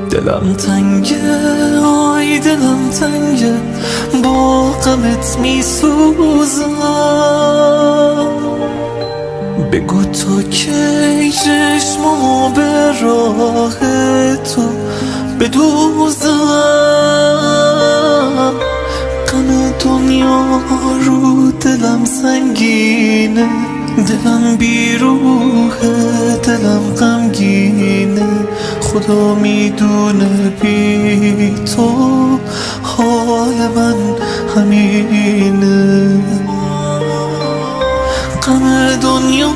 دلم تنگه، آی دلم تنگه، با غمت میسوزم. بگو تا کی چشمامو به راه تو بدوزم. غم دنیا رو دلم سنگینه، دلم بیروحه، دلم غمگینه. خدا میدونه بی تو حال من همینه. غم دنیا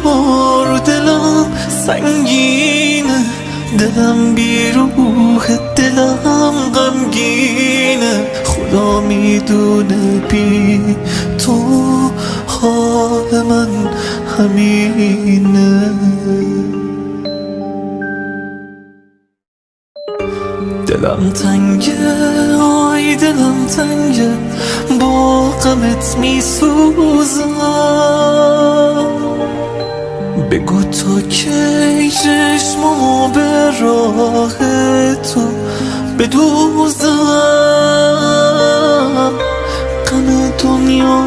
رو دلم سنگینه، دلم بیروحه، دلم غمگینه. خدا میدونه بی تو حال من همینه. دلم تنگه، آی دلم تنگه، با غمت میسوزم. بگو تا کی چشمامو به راه تو بدوزم. غم دنیا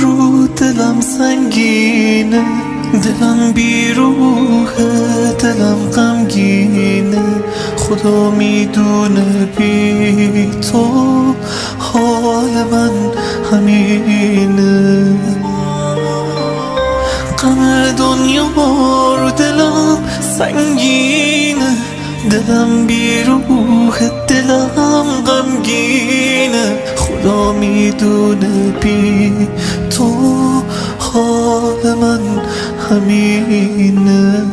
رو دلم سنگینه، دلم بیروحه، دلم غمگینه. خدا میدونه بی تو حال من همینه. غم دنیا رو دلم سنگینه، دلم بیروحه، دلم غمگینه. خدا میدونه بی تو حال من همینه.